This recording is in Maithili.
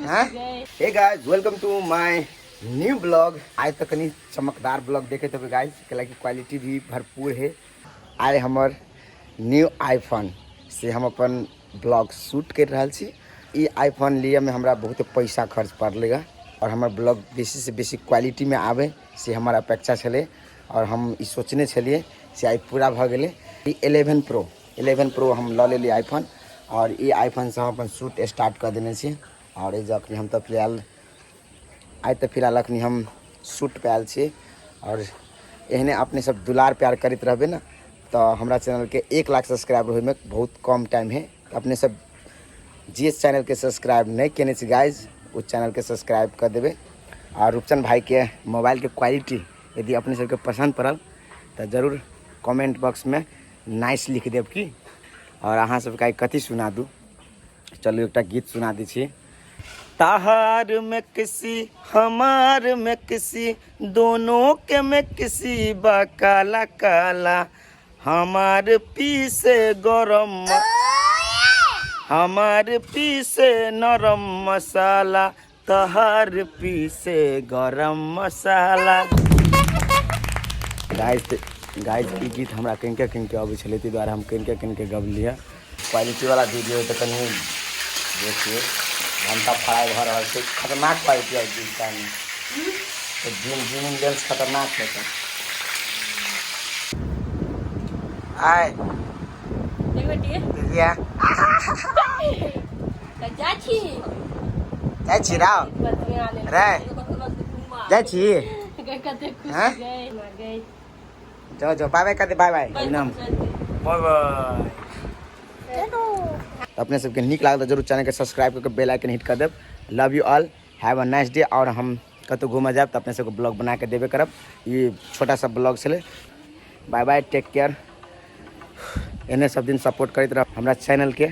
हैं? Hey guys, welcome to my new blog. आइ तऽ कनि चमकदार ब्लॉग देखैत हेबै गाइस, कैलाकि क्वालिटी भी भरपूर है। आइ हमर न्यू आईफोन से हम अपन ब्लॉग शूट कर रहल छी। ई आईफोन लिअ में हमरा बहुत पैसा खर्च पड़लै हँ और हमर ब्लॉग बेसी से बेसी क्वालिटी में आवे से हमर अपेक्षा छलै और हम ई सोचने छलियै से आइ पूरा भऽ गेलै। ई 11 प्रो, 11 प्रो हम लऽ लेलियै आईफोन और ई आईफोनसँ हम अपन शूट स्टार्ट कऽ देने छी। और एहि जे अखनी हम तऽ फिलहाल आइ तऽ फिलहाल अखनी हम शूट पे आयल छी और एहने अपने सब दुलार प्यार करैत रहबै ने तऽ हमरा चैनलके 1 लाख सब्सक्राइबर होइमे बहुत कम टाइम है। अपने सब जे चैनलके सब्सक्राइब नहि केने छी गाइज, ओ चैनलके सब्सक्राइब कऽ देबै। और रूपचंद भाईके मोबाइलके क्वालिटी यदि अपने सबके पसन्द पड़ल तऽ जरूर कमेंट बॉक्समे नाइस लिख देब की। और अहाँ सबके आइ कथी सुना दू, चलू एकटा गीत सुना दै छी। ताहार में किसी हमार में किसी दोनों के में किसी बा काला काला, हमार पीसे गरम हमार पीसे नरम मसाला, तहार पीसे गरम मसाला। गाइस गाइस ई गीत हमरा कनिके कनिके अबै छलै, ताहि दुआरे हम कनिके कनिके गबलियै। क्वालिटी वाला वीडियो तऽ कनि देखियौ, घंटा फ्राई भऽ रहल छै। खतरनाक क्वालिटी आबि गेल टाइम तऽ जूम जूमिंग लेंस खतरनाक छै। तऽ आय देख बेटी। दीदिया। तऽ जाइ छी। जाइ छी राव रे, जाइ छी। कते खुश हैं? गए गए। जाओ जाओ, बाय बाय कर दे, बाय बाय नाम, बाय बाय। तऽ अपने सबके नीक लागल तऽ जरूर चैनलके सब्सक्राइब कऽ के बेल आइकन हिट कऽ देब। Love you all, have a nice day. आओर हम कतहु घूमऽ जायब तऽ अपने सबके ब्लॉग बना के देबे करब। ई छोटा सा ब्लॉग छलै। बाय बाय, टेक केयर। एहने सब दिन सपोर्ट करैत रहब हमरा चैनलके।